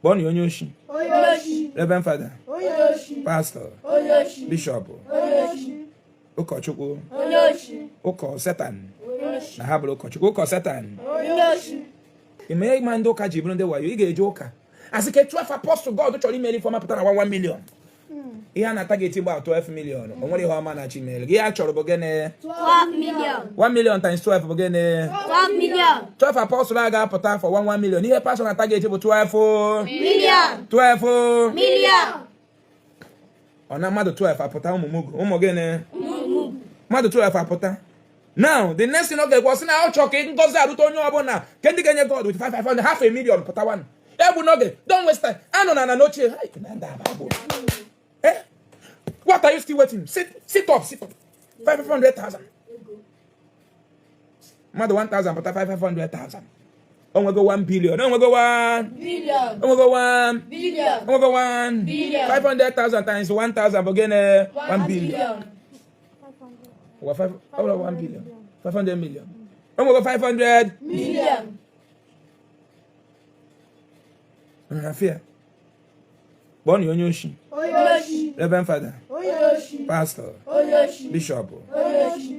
Kpọọ na onye oshi. Onye oshi. Reverend Father. Onye oshi. Pastor. Onye oshi. Bishop. Onye oshi. Ụkọchukwu. Onye oshi. Ụkọ Setan. Onye oshi. Na ha bụrụ ụkọchukwu. Ụkọ Setan. Onye oshi. Ime ịma ndị ụka ji bụrụ ndị wayo, ị ga-eje ụka asị ka 12 apostle God chọrọ imeri ifeọma pụtara 1 million. Ihe a na-ata gị gba 12 million, o nwere ihe ọma na chi mere gị. Ihe a chọrọ bụ gịnị? 12 million. 1 million times 12 bụ gịnị? 12 million. 12 apostle a ga-apụta for 1 1 million. Ihe pastor na-ata gị bụ 12 million. 12 million. Ọ na mmadụ 12 apụta, ụmụ mugu, ụmụ gịnị, mmadụ 12 apụta. Now the next thing ọ ga-ekwu, sị na ọ chọrọ ka ngozi arute onye ọbụla, ke ndị ga-enye God with 500, half a million pụta one egbu n'oge. Don't waste time. Anọ na n'ochie. Eh, what are you still waiting? Sit, sit up, sit up. 500,000, mmadụ 1000 pụta 500,000, onwego 1 billion, onwego 1 billion, onwego 1 billion, onwego 1 billion. 500,000 times 1000 bụ gịnị? 1 billion. Wa 5, ọ bụrụ 1 billion, 500 million, onwego 500 million. Nhafia. Kpọọ na onye oshi. Onye oshi. Reverend Father. Onye oshi. Pastor. Onye oshi. Bishop. Onye oshi.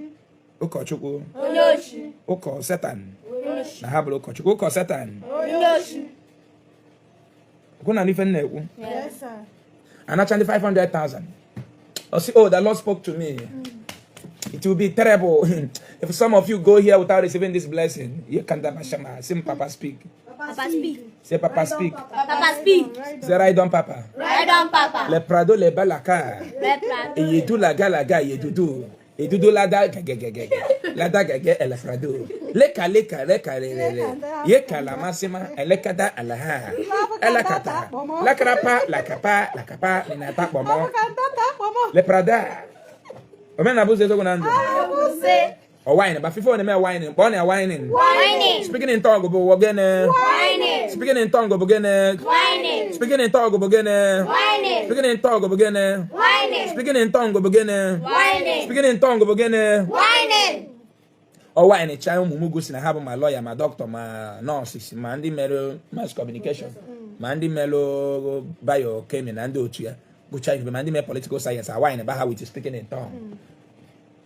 Ụkọchukwu. Onye oshi. Ụkọ Setan. Onye oshi. Na ha bụrụ ụkọchukwu. Ụkọ Setan. Onye oshi. Kwụ na ife m na-ekwu. Yes, sir. Anacha ndị 500,000. Ọ sị, "Oh, the Lord spoke to me. It will be terrible if some of you go here without receiving this blessing." You can Say, "Papa speak." Papa speak. Say, "Papa speak." Papa speak. Say, "Ride on, Papa." Ride on, Papa. Le Prado, le Balaka. Le Prado. Eyedu laga laga yedudu. Edudu lada gege. Lada gege ele Prado. Leka leka leka le le le. Yeka la masima elekada alaha. Elekata. Lakrapa lakapa lakapa ninata pomo. Le Prada. Omenala bụ ụzọ eziokwu na ndụ. Ọ wine ba fifo na-eme wine, kpọọ na wine. Whining. Speaking in tongue bụ gịnị? Whining. Speaking in tongue bụ gịnị? Whining. Speaking in tongue bụ gịnị? Whining. Speaking in tongue bụ gịnị? Whining. Speaking in tongue bụ gịnị? Whining. Speaking in tongue bụ gịnị? Whining. Ọ wine cha ụmụ mugu si na ha bụ ma lawyer, ma doctor, ma nurses, ma ndị mere mass communication, ma ndị mere biochemistry na ndị otu ya gụcha ife, ma ndị mere political science, a wine ba ha with speaking in tongue.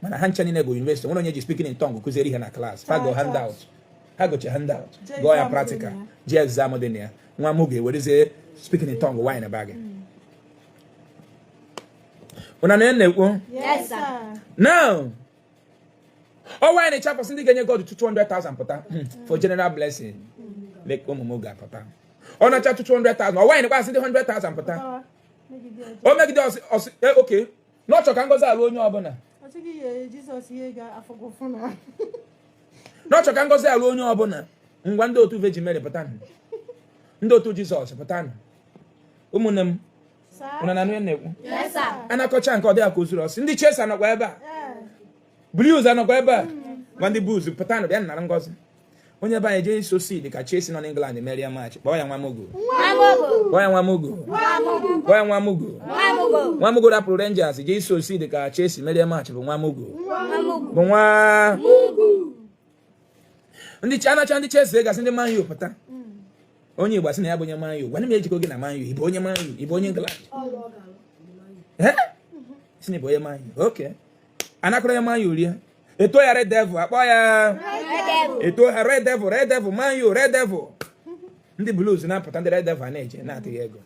Mana ha ncha niile go university, nwere onye ji speaking in tongue kụziere ihe na class? Fa go handout, ha goche handout, gụọ ya practical, ji exam dị na ya. Nwa m ga-ewerezie speaking in tongue wine ba gị. Ụna na na-ekwu? Yes, sir. Now ọ wine chapọs ndị ga-enye God 200,000 pụta for general blessing. Like ụmụ m ga-apụta. Ọ nacha 200,000, ọ wine kwasị ndị 100,000 pụta. O megide ọsị oke na ọ chọ ka ngozi alụ onye ọbụla. Na ọ chọ ka ngozi alụ onye ọbụla. Ngwa, ndị otu Virgin Mary pụtanụ, ndị otu Jizọs pụtanụ. Ụmụnne m, ụna na anụ na-ekwu? Yes, sir. Anakọcha nke ọ dịghị ka ozuru. Ọsị ndị Chelsea anọkwa ebe a, Blues anọkwa ebe a. Ngwa, ndị Blues pụtanụ, bịa nara ngozi. Onye be anyị jee sow seed ka Chelsea nọ n'England merie match. Kpọọ ya nwamugu. Nwamugu. Kpọọ ya nwamugu. Kpọọ ya nwamugu. Nwamugu. Nwamugu rapụrụ Rangers jee sow seed ka Chelsea merie match bụ nwamugu. Nwamugu. Bụ nwa ndị anacha. Ndị Chelsea gasị, ndị Man U pụta. Onye Igbo asị na ya bụ onye Man U. Gwana m, ejikọ gị na Man U? Ị bụ onye Man U? Ị bụ onye England? Si na ị bụ onye Man U. Okay, anakọrọ ya Man U rie, eto ya Red Devil, akpọ ya Red Devil. Eto ha Red Devil, Red Devil, Man U, Red Devil. Ndị Blues na-apụta, ndị Red Devil a na-eje na-atụghị ego.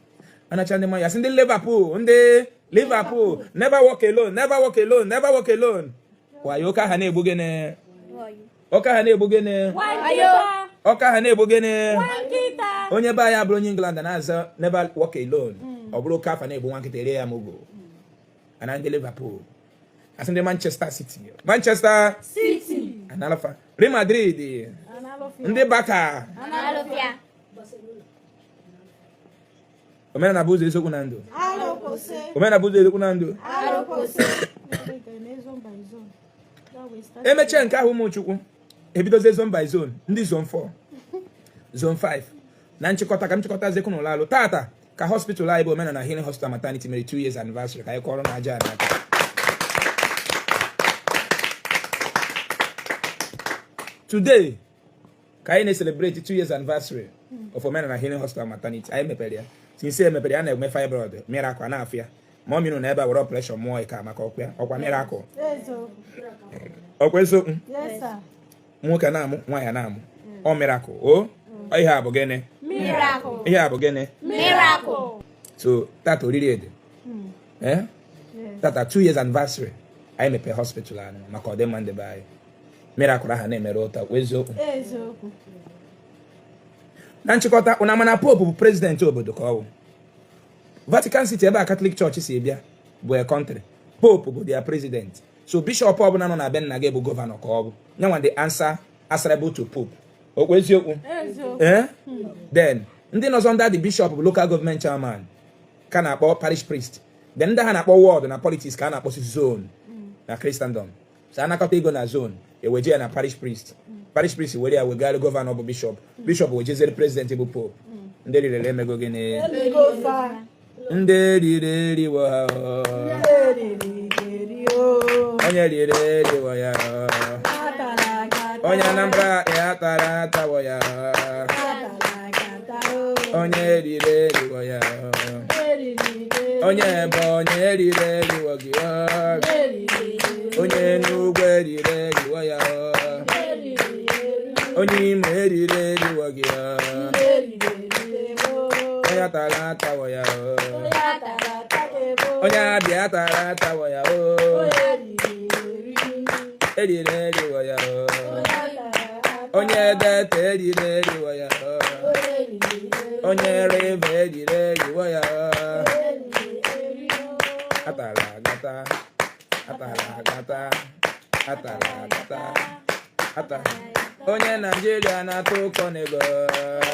Anacha ndị Man U, asị ndị Liverpool, ndị Liverpool, never walk alone, never walk alone, never walk alone. Wayo oke aha na-egbu gịnị? Oke aha na-egbu gịnị? Wayo. Ọka aha na-egbu gịnị? Onye be anyị abụrụ onye England na-aza never walk alone, ọ bụrụ oke afa na-egbu nwa nkịta, ere ya mugo. Ana ndị Liverpool, asị ndị Manchester City, Manchester City. Analafa Real Madrid, ndị Barca. Analụfịa. Omenala bụ ụzọ eziokwu na ndụ. Omenala bụ ụzọ eziokwu na ndụ. Emechie nke ahụ, ụmụ Chukwu, ebidozie zone by zone, ndị zone 4, zone 5. Na nchịkọta, ka m chịkọta zekwu n'ụlọ alụ tata ka hospital anyị bụ Omenala Healing Hospital Maternity mere 2 years anniversary. Ka anyị kọrọ na aja n'aka. Today ka anyị na-celebrate 2 years anniversary. Of Omenala Healing Hospital Maternity anyị mepere ya. Since e mepere ya, na-eme fibroid miracle a na-afụ ya. Ma ọ mịnụ na ebe a were operation mụọ ike maka ọkwa ya, ọkwa miracle. Eziokwu. Ọkwa eziokwu? Yes, sir. Nwoke na-amụ, nwaanyị na-amụ, ọ miracle o. Ọ ihe a bụ gịnị? Miracle. Ihe a bụ gịnị? Miracle. So tata oriri ede, eh? Tata 2 years anniversary anyị mepere hospital anyị maka ọdịmma ndị be anyị. Miracle aha na-emere ụta kwa eziokwu. Eziokwu. Na nchịkọta, ụna mana Pope bụ president obodo ka ọ bụ Vatican City, ebe a Catholic Church si bịa, bụ a country. Pope bụ their president. So bishọp ọbụla nọ na be nna gị bụ governor ka ọ bụ nyanwa. The answer answerable to Pope. Okwu eziokwu? Eziokwu. Eh, then ndị nọzọ under the bishop bụ local government chairman ka na-akpọ parish priest. Then ndị ha na-akpọ ward na politics ka a na-akpọsi zone na Christendom. So anakọta ego na zone, eweje ya na parish priest. Parish priest were ya wegara governor bụ bishop. Bishop wejezere president bụ Pope. Ndị rirere emego gịnị? Ego fa. Ndị riri eriwo ha. Eriri eri o. Onye riri eriwo ya. Atara agata. Onye Anambra ya tara atawo ya. Atara agata o. Onye riri eriwo ya. Eriri eri. Onye Ebonyi eriri eriwo gị. Eriri eri. Onye Enugwu eriri eriwo ya. Eriri eri. Onye Imo eriri eriwo gị. Eriri eri o. Onye tara atawo ya. Onye atara ata ebo. Onye Abịa tara atawo ya. Onye eriri eri. Eriri eriwo ya. Onye atara ata. Onye Delta eriri eriwo ya. Onye eriri eri. Onye River eriri eriwo ya. Eriri eri o. Atara agata, atara agata, atara agata, ata. Onye Naijiria na-atụ ụkọ n'ego.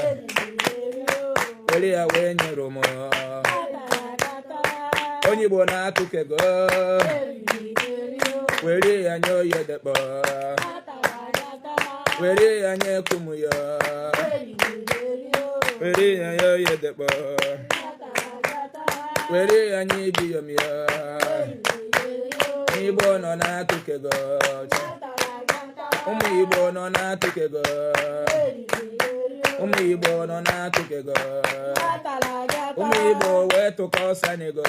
Eriri eri o. Were ya wee nye Rom. Atara agata. Onye Igbo na-atụkọ ego. Eriri eri o. Were ya nye Oyedekpo. Atara agata. Were ya nye Kumuyi. Eriri eri o. Were ya nye Oyedekpo. Atara agata. Were ya nye Ibiyeomie. Eriri eri o. Igbo nọ na-atụkọ ego. Atara agata. Ụmụ Igbo nọ na-atụkọ ego. Eriri eri o. Ụmụ Igbo nọ na-atụkọ ego. Atara agata. Ụmụ Igbo wee tụkọ ọsa n'ego.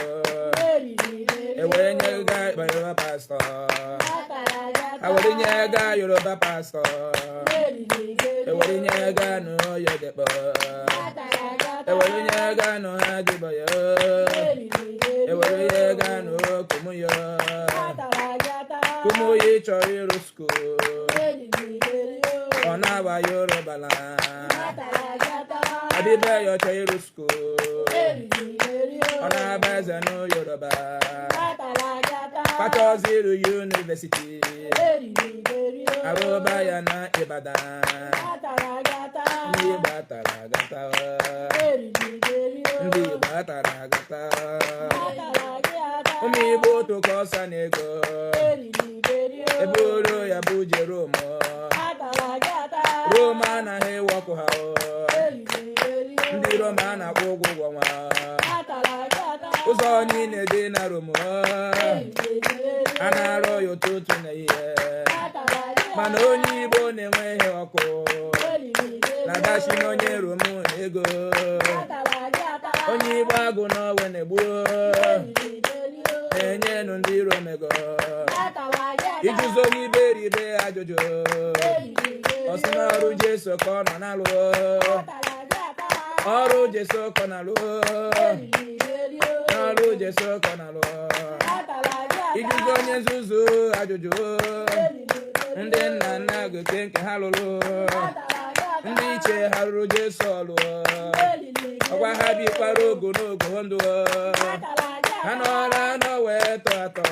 Eriri eri o. Ewere nye ga Yoruba pastor. Atara agata. Ha were nye ga Yoruba pastor. Eriri eri o. Ewere nye ga n'Oyedekpo. Atara agata. Ewere nye ga n'Ajiboye. Eriri eri o. Ewere nye ga n'Kumuyi. Atara agata. Kumuyi chọrọ ịrụ school. Eriri eri o. Ọ na-agba Yoruba la. Atara agata. Abibeyo chọrọ ịrụ school. Eriri eri o. Ọ na-aba eze na Yoruba. Atara agata. Pachọzi ịrụ university. Eriri eri o. Arụba ya na Ibadan. Atara agata. Ndị Igbo atara agata. Eriri eri o. Ndị Igbo atara agata. Atara agata. Ụmụ Igbo tụkọ ọsa na ego. Eriri eri o. Eburu ya bụ je Rome. Atara agata. Rome anaghị ewọkụ ha. Eriri eri o. Ndị Rome a na-akwụ ụgwọ ụgwọ nwa. Atara agata. Ụzọ niile dị na Rome, Eriri eri o. a na-arụ ya ụtụtụ na ihe. Atara agata. Mana onye Igbo na-enweghị ọkụ Eriri eri o. na-adachi n'onye Rome na ego. Atara agata. Onye Igbo agụ n'ọwe na-egbu Eriri eri o. na-enyenụ ndị Rome ego. Atara agata. Ijuzo onye iberibe ajụjụ, Eriri eri ọ o. sị na ọrụ Jesu ka ọ nọ na-alụ. Atara agata. Ọrụ Jesu ka ọ na-alụ. Eriri eri o. N'ọrụ Jesu ka ọ na-alụ. Atara agata. Ijuzo onye nzuzu ajụjụ, Eriri eri o. ndị nna nna gote nke ha lụrụ. Atara agata. Ndị iche ha rụrụ Jesu ọlụ. Eriri Ọgwa ha bikwara ogo n'ogo ndụ. Atara agata. Ha nọrọ anọ wee tọ atọ.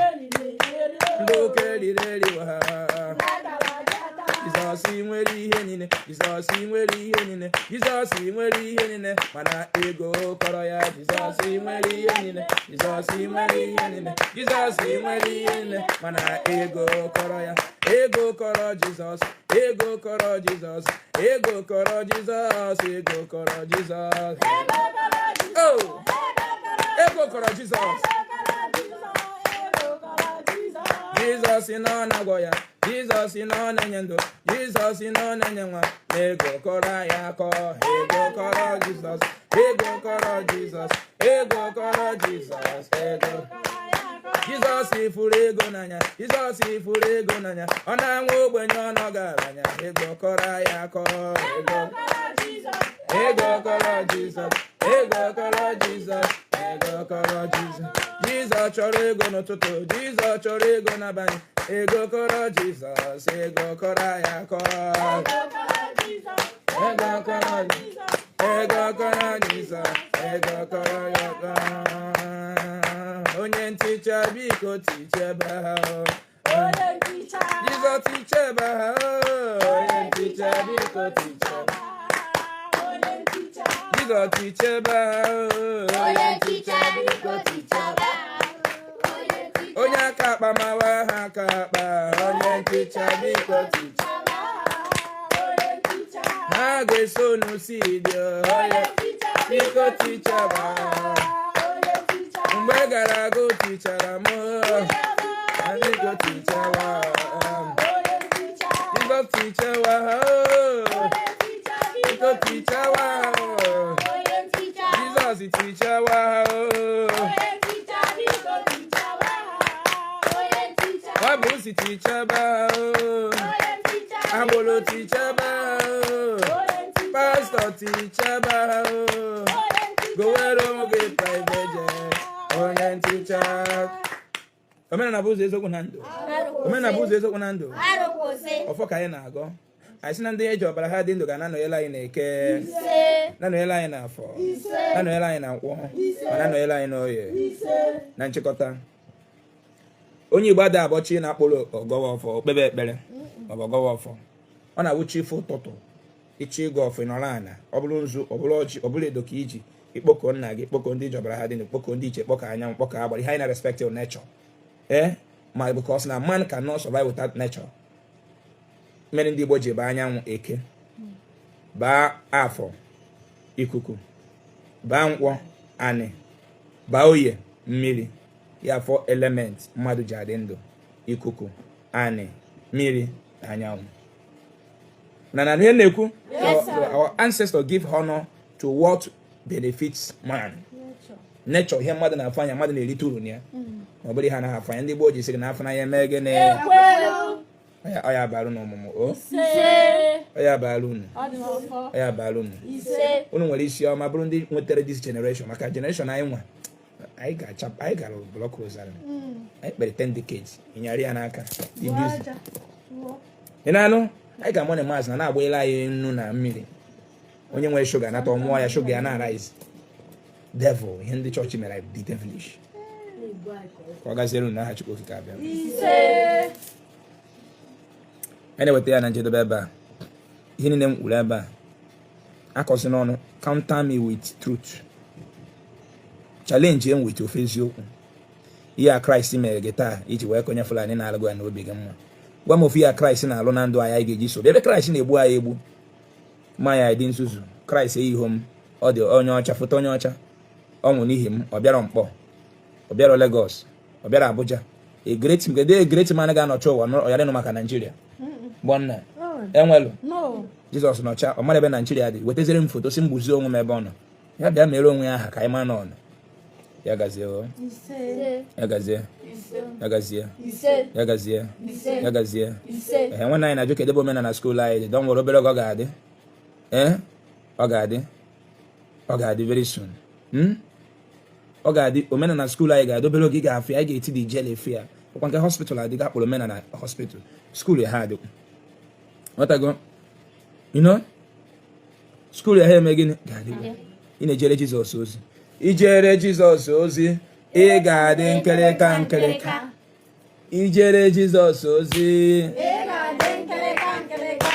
Eriri eri o. Ndị oke riri eriwo ha. Atara agata. Jizọs nwere ihe niile. Jizọs nwere ihe niile. Jizọs nwere ihe niile, mana ego kọrọ ya. Jizọs nwere ihe niile. Jizọs nwere ihe niile. Jizọs nwere ihe niile, mana ego kọrọ ya. Ego kọrọ Jizọs. Ego kọrọ Jizọs. Ego kọrọ Jizọs. Ego kọrọ Jizọs. Ego kọrọ Jizọs. Oh! Ego kọrọ Ego kọrọ Jizọs. Ego kọrọ Jizọs. Ego kọrọ Jizọs. Jizọs nọ na-agwọ ya. Jizọs nọ na-enye ndụ. Jizọs nọ na-enye nwa. Ma ego kọrọ ya akọ. Ego kọrọ Jizọs. Ego kọrọ Jizọs. Ego kọrọ Jizọs. Ego. Jizọs ifuru ego n'anya. Jizọs ifuru ego n'anya. Ọ na-anwụ ogbenye, ọ nọgaranya. Ego kọrọ ya akọ. Ego. Ego kọrọ Jizọs. Ego kọrọ Jizọs. Ego kọrọ Jizọs. Jizọs chọrọ ego n'ụtụtụ. Jizọs chọrọ ego n'abalị. Ego kọrọ Jizọs. Ego kọrọ ya akọ. Ego kọrọ. Ego kọrọ Jizọs. Ego kọrọ ya akọ. Onye nticha, biko tichebe ha o. Jizọs tichebe ha o. Onye nticha, biko tichebe. Jizọs tichebe ha o. Onye nticha, biko tichaba. Onye aka akpa mawa ha aka akpa. Onye nticha, biko ticha. Ha ga-eso n'usi dị. Onye biko tichaba. Mgbe gara aga o tichara m. Biko tichawa. Jizọs tichawa ha o. Biko tichawa ha o. Jizọs tichawa ha o. Nwabusi tichaba ha o. Agbolo tichaba ha o. Pastọ tichaba ha o. Gowere onwe gị private jet. Onye nticha. Omenala bụ ụzọ, eziokwu na ndụ. Omenala bụ ụzọ, eziokwu na ndụ. Arụkwụsị. Ọfọ ka anyị na-agọ. Anyị sị na ndị eji ọbara ha dị ndụ ga na-anọnyere anyị na Eke, na-anọnyere anyị n'Afọ, na-anọnyere anyị na Nkwọ, ma na-anọnyere anyị n'Oye. Na nchịkọta, onye Igbo ada abọchi na-akpụrụ ọgọwa ọfọ, okpebe ekpere maọbụ ọgọwa ọfọ. Ọ na-awụchi ife ụtụtụ ịchọ ịgọ ọfọ, ịnọrọ ana, ọ bụrụ nzu, ọ bụrụ ọjị, ọ bụrụ edo ka iji ikpoko nna gị, kpoko ndị ji ọbara ha dị ndụ, kpoko ndị iche, kpọkọ anyanwụ, kpọkọ agbara ihe anyị na respect your nature, ma because na man cannot survive without nature. Mere ndị Igbo ji baa anyanwụ Eke, baa Afọ ikuku, baa Nkwọ anị, baa Oye mmiri. Ya four element mmadụ ji adị ndụ: ikuku, anị, mmiri na anyanwụ. Na ihe na-ekwu. Yes, So, sir. our ancestors give honor to what benefits man, nature, ihe mmadụ na-afụ anya, mmadụ na-erite uru na ya. Ma ọ bụrụ ihe anaghị afụ anya, ndị gboo ji sịrị na afọ n'anya eme gịnị? Ekwelu. Ọ ya bara unu ọmụmụ o. Ise. Ọ ya bara unu. Ọ dị n'ọfọ. Ọ ya bara unu. Ise. Unu nwere isi ọma, bụrụ ndị nwetara this generation, maka generation anyị nwa, anyị ga-acha. Anyị gara block rosary, anyị kpere 10 decades ịnyarị ya n'aka dị busy. Ị na-anụ? Anyị ga-amụ na maazị na na-agbanyela anyị nnu na mmiri. Onye nwere sugar nata ọmụọ ya, sugar ya na-arise devil. Ihe ndị chọọchị mere anyị dị devilish. Ka ọ gaziere unu n'aha Chukwu Okike abịa. Ise. Anyị na-eweta ya na njedebe ebe a. Ihe niile m kwuru ebe a, akọzi n'ọnụ. Counter me with truth, challenge m with ofe eziokwu. Ihe a Kraịst mere gị taa iji wee konye Fulani na-alụ ya n'obi gị mma, gwa m ofu ihe a Kraịst na-alụ na ndụ anyị, anyị ga-eji so ebe Kraịst na-egbu anyị egbu ma ya dị nzuzu. Kraịst eyighị m, ọ dị onye ọcha, foto onye ọcha. Ọ nwụ n'ihi m. Ọ bịara Mkpọ, ọ bịara Lagos, ọ bịara Abuja. A great, a great man ga-anọchi ụwa ọ yara ịnụ maka Naijiria gbọnna enwelu. No. Jizọs nọcha, ọ mara ebe Naijiria dị. Wetazere m foto si m gbuzie onwe m ebe ọ nọ. Ya bịa mere onwe ya aha ka anyị mara na ọ nọ. Ya gazie o. Ise. Ya gazie, ya gazie. Ise. Ya gazie. Ise. Ya gazie. Ise. Ehe, nwanne anyị na-ajụ kedụ ebe omenala school anyị dị. Don nwere obere oge, ọ ga-adị. Ee, ọ ga-adị, ọ ga-adị very soon. Ọ ga-adị. Omenala school anyị ga-adị obere oge. Ị ga-afụ ya, anyị ga-eti dị ijele efu ya. Ọkwa nke hospital adịghị akpọrọ omenala hospital school ya ha adịkwu. Ghọtago? You know, school ya ha eme gịnị ga-adịkwu. Ị na-ejere Jizọs ozi, ijere Jizọs ozi, ị ga-adị nkịrịka nkịrịka. Ijere Jizọs ozi. Ị ga-adị nkịrịka nkịrịka.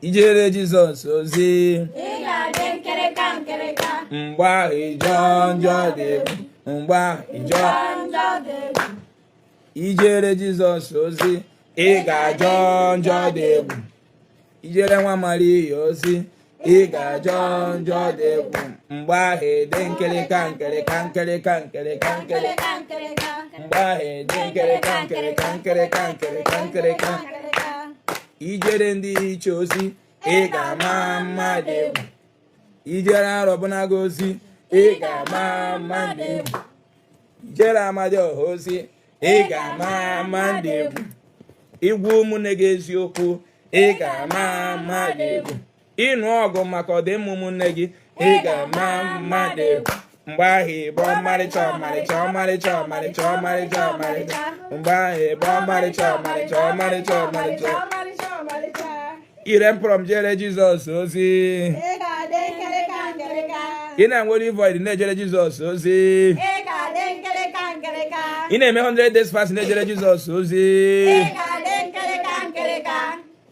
Ijere Jizọs ozi. Ị ga-adị nkịrịka nkịrịka. Mgbe ahụ ịjọ njọ dị egwu, mgbe ahụ ịjọ Njọ dị egwu. Ijere Jizọs ozi, ị ga-ajọ njọ dị egwu. Ijere nwa Maria ozi, ị ga-ajọ njọ dị egwu. Mgbe ahụ ịdị nkịrịka nkịrịka nkịrịka nkịrịka nkịrịka. Nkịrịka nkịrịka. Mgbe ahụ dị nkịrịka nkịrịka nkịrịka nkịrịka nkịrịka. Ijere ndị iche ozi, ị ga-ama mma dị egwu. Ijere Arọbụnagụ ozi, ị ga-ama mma dị egwu. Ijere Amadioha ozi, ị ga-ama mma dị egwu. Ịgwa ụmụnne gị eziokwu, ị ga-ama mma dị egwu. Ịnụ ọgụ maka ọdịmma ụmụnne gị, ị ga-ama mma dị egwu. Mgbe ahụ ịbụ ọmarịcha ọmarịcha ọmarịcha ọmarịcha ọmarịcha ọmarịcha. Mgbe ahụ ịbụ ọmarịcha ọmarịcha ọmarịcha ọmarịcha. Ọmarịcha ọmarịcha. Ire mkpọrọ m jere Jizọs ozi. Ị ga-adị nkịrịka nkịrịka. Ị na-enwere void na-ejere Jizọs ozi. Ị ga-adị nkịrịka nkịrịka. Ị na-eme 100 days fast na-ejere Jizọs ozi. Ị ga-adị nkịrịka nkịrịka.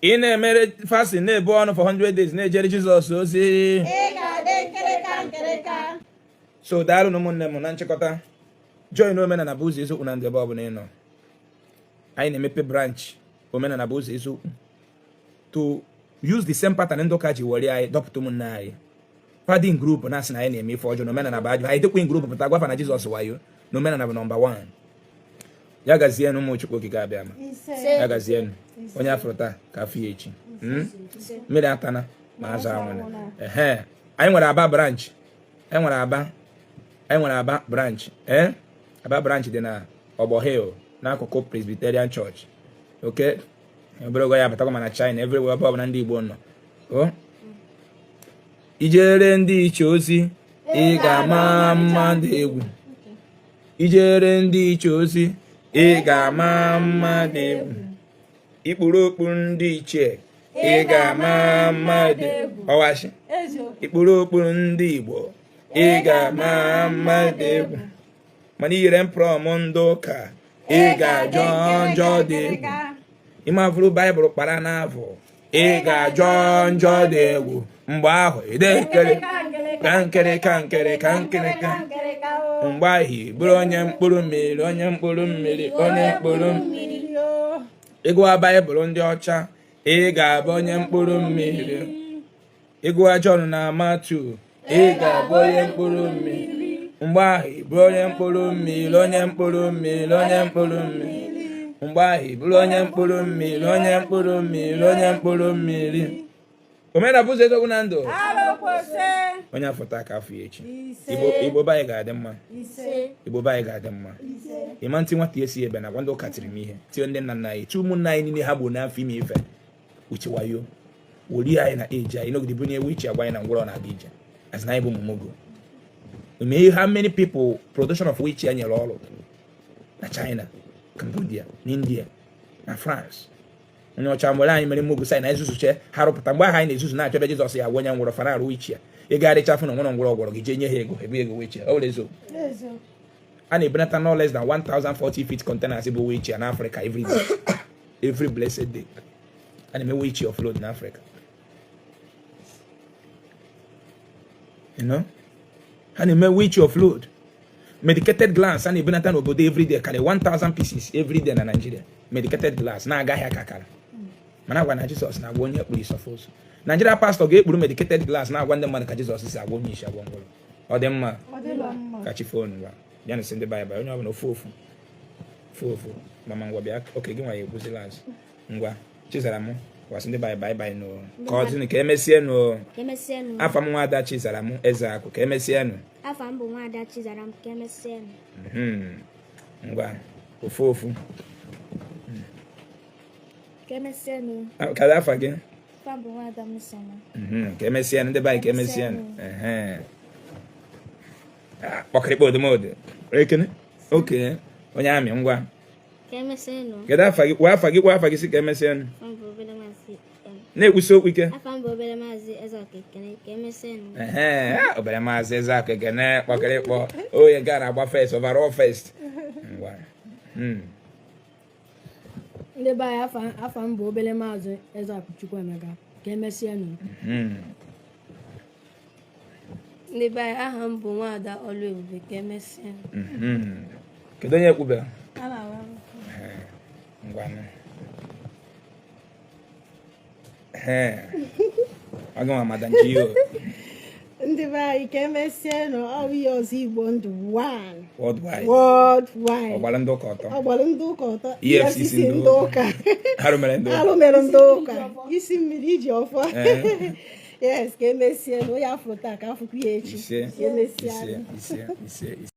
Ị na-emere fasting, na-ebu ọnụ for 100 days, na-ejere Jizọs ozi. Ị ga-adị nkịrịka nkịrịka. So daalụ na ụmụnne m. Na nchịkọta, join Omenala Bụ Ụzọ Eziokwu na Ndụ. Ebe ọbụla ị nọ, anyị na-emepe branch Omenala Bụ Ụzọ Eziokwu to use the same pattern ndị ụka ji were anyị dọpụta ụmụnne anyị padin group, na-asị na anyị na-eme ife ọjọọ na omenala bụ ajọ. Anyị dekwe group pụta gwafa na Jizọs wayo na omenala bụ number 1. Ya gazienụ, ụmụ Chukwu Okike abịa ma. Ise. Ya gazienụ. Onye afụrụ taa ka afọ ya echi. Mmiri atana ma azụ anwụna. Ehe, anyị nwere Aba branch, anyị nwere Aba, anyị nwere Aba branch. Ee, Aba branch dị na Ọgbọ Hill, n'akụkụ Presbyterian Church. Ok, obere oge ya abatakwa ma na China, everywhere, ebe ọbụla ndị Igbo nọ. O ijere ndị iche ozi, ị ga-ama mma dị egwu. Ijere ndị iche ozi, ị ga-ama mma dị egwu. Ikpuru okpu ndị ichie, ị ga-ama mma dị ọwashi. Eziokwu. Ikpuru okpu ndị Igbo, ị ga-ama mma dị egwu. Mana iyere mprom ndị ụka, ị ga-ajọ njọ dị egwu. Ịmavụrụ Baịbụl kpara n'afọ, ị ga-ajọ njọ dị egwu. Mgbe ahụ ide nkere ka nkere ka nkere ka nkere ka. Mgbe ahụ ị bụrụ onye mkpụrụ mmiri, onye mkpụrụ mmiri, onye mkpụrụ mmiri. Ịgụwa Baịbụl ndị ọcha, ị ga-abụ onye mkpụrụ mmiri. Ịgụwa Jọn na Matu, ị ga-abụ onye mkpụrụ mmiri. Mgbe ahụ ị bụrụ onye mkpụrụ mmiri, onye mkpụrụ mmiri, onye mkpụrụ mmiri. Mgbe ahụ ị bụrụ onye mkpụrụ mmiri, onye mkpụrụ mmiri, onye mkpụrụ mmiri. Omenala bụ ụzọ, eziokwu na ndụ. Alụkwụsị. Onye afọ taa ka afọ ya echi. Ise. Igbo, Igbo be anyị ga-adị mma. Ise. Igbo be anyị ga-adị mma. Ise. Ịma ntị nwata esi ebe na gwa ndị ụka tiri m ihe tie ndị nna nna anyị, tie ụmụnna anyị niile ha gburu n'afọ ime ife uche wayo wori anyị na eji anyị nọgide bunye ewu iche agwa anyị na ngwụrọ na-aga ije, as na anyị bụ ụmụ. Mee how many people production of which ya nyere ọrụ na China, Cambodia na India na France. Onye ọcha nwere anyị mere mugu sai na ezuzuche ha rụpụta. Mgbe ahụ anyị na-ezuzu na-achọ ebe Jizọs ya agwa onye ngwụrọ fana arụ iche ya, ịgagharịcha afụ na nwere ngwụrọ gwọrọ gị, jee nye ha ego ebe ego wechie. Ọ were eziokwu. Eziokwu. A na-ebunata no less than 1040 feet containers bụ wheelchair na Africa every day, every blessed day. A na-eme wheelchair offload na Africa. Ha na-eme wheelchair offload. Medicated glass a na-ebunata n'obodo every day karịa 1000 pieces every day na Nigeria. Medicated glass na-agaghị aka akara, mana agwa na Jizọs na-agwa onye kpuru isi ọfụ ụzọ. Nigeria pastor ga-ekpuru medicated glass na-agwa ndị mmadụ ka Jizọs si agwa onye isi, agwa ngwụrọ. Ọ dị mma. Ọ dịla mma. Ka chi phone ngwa bịa na sị ndị baịbụl, onye ọbụla ofu ofu ofu ofu. Mama, ngwa bịa. Oke gị nwa ya ekwuzila azụ. Ngwa, Chizara m, gwasị ndị bye bye bye nụ, ka ọ dị ka emesie nụ. Ka emesịa nụ. Afa m Nwaada Chizara m Eze Akụ. Ka emesie nụ. Afa m bụ Nwaada Chizara m. Ka emesịa nụ. Ngwa, ofu ofu. Ka emesịa nụ. Ah, kedu afa gị? Afa m bụ Nwaada Mmesoma. Ka emesịa nụ, ndị be anyị, ka emesịa nụ. Ehe. Ah, kpọkịrịkpa odomodo ekene oke onye amị, ngwa. Ka emesịa nụ. Kedu afa gị? Kwuo afa gị, kwuo afa gị, si ka emesịa nụ. Afa m bụ obere maazị Na-ekwusi okwu ike. Afa m bụ obere maazị Ezeọka Ekene. Ka emesịa nụ. Ehe, ah, obere maazị Ezeakụ Ekene, kpọkịrịkpọ onye nke a na-agba first overall first. Ngwa. Ndị be anyị, afa m bụ obere maazị Ezeakụ Chukwuemeka. Ka emesịa nụ. Ndị be anyị, aha m bụ Nwaada Ọlụebube. Ka emesịa. Kedu onye ekwube? A na-awa. Ngwanụ. Ee, ọ gị nwa, Madam Gio. Ndị Ndị be anyị, ka emesịanụ. Ọ bụ ihe ọzọ, Igbo Ndụ 1 Worldwide. Worldwide. Ọgbara ndị ụka ọtọ. Ọgbara ndị ụka ọtọ. EFCC ndị ụka. Arụ mere ndị ụka. Arụ mere ndị ụka. Isi mmiri iji ọfọ. Yes, ka emesịanụ. Onye afọ taa ka afụkwa ya echi. Ise. Ka emesịa. Ise, ise, ise, ise.